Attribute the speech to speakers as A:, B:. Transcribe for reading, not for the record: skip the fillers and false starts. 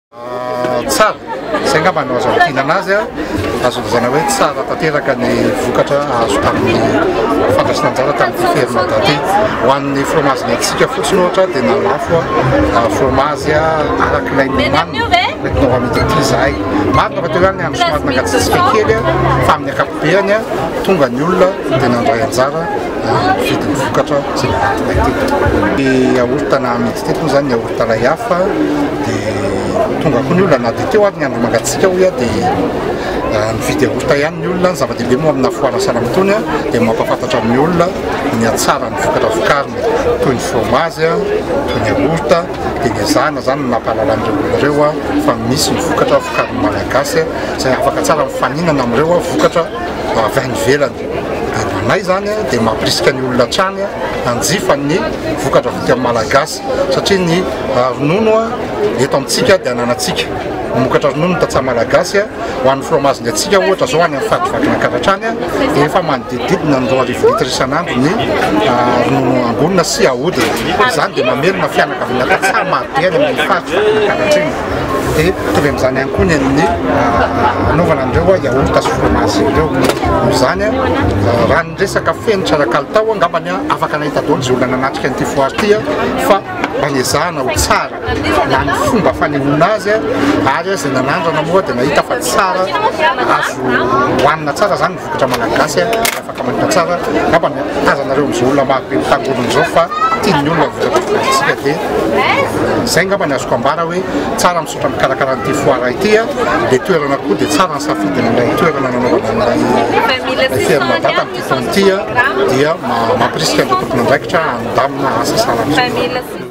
A: Tsara, izay angamba no azo amintinana azy, azo lazaina hoe tsara tanteraka ny vokatra azo tamin'ny fandraisana anjara tamin'ity fermada ity. Ho an'ny fromage ny antsika fotsiny ohatra dia nalafo fromage araka ilay nomanina nentinao amidy aty izahay. Marina fa teo ihany ny andro somary nangatsiatsiaka kely fa amin'ny ankapobeny tonga ny olona dia nandray anjara nividy ny vokatra izay noentinay teto. Ny yaourt namidy teto moa izany yaourt lay hafa dia tonga koa ny olona na dia teo ary ny andro mangatsiaka hoy aho dia nividy yaourt ihany ny olona. Ny zava-dehibe moa amina foara sahala amin'itony dia mampahafantatra amin'ny olona ny hatsaran'ny vokatra vokarina toy ny fromage, toy ny yaourt dia niezahana izany ny nampahalala an'ireo olona ireo fa misy ny vokatra vokarin'ny Malagasy izay afaka tsara mifaninana amin'ireo vokatra avy any ivelany. Dia ho anay izany dia mampirisika ny olona hatrany hanjifa ny vokatra vita malagasy satria ny ronono eto amintsika dia ananantsika. Mamokatra ronono ny tantsaha malagasy, ho an'ny fromage ny antsika ohatra izao any amin'ny faritra Vakinankaratra any dia efa manodidididina ny 2000 litres isan'andro ny ronono angonina sy ahodina. Izany dia mamelona fianakaviana tantsaha marobe any amin'ny faritra Vakinankaratra iny. Dia mitovy amin'izany ihany koa ny an'ny hanaovana an'ireo yaourt sy fromage ireo. Noho izany, raha ny resaka fenitra ara-kalitao angambany afaka nahita daholo izay olona nanatrika an'ity foire ity fa mba niezahana ho tsara na ny fomba fanehoana azy ary izay nanandrana moa dia nahita fa tsara, azo hohanina tsara izany ny vokatra malagasy. Afaka mahita tsara angamba ny tazanareo amin'izao olona maro be mitangorona izao fa tian'ny olona ny vokatra vokarintsika dia izay angamba ny azoko ambara hoe tsara misaotra mikarakara an'ity foire ity a, ilay toerana koa dia tsara ny safidin'ilay toerana nanaovana an'ilay ferme data amin'ity taona ity a, dia mampirisika an'ireo tompon'andraikitra handamina asa sahala amin'izao.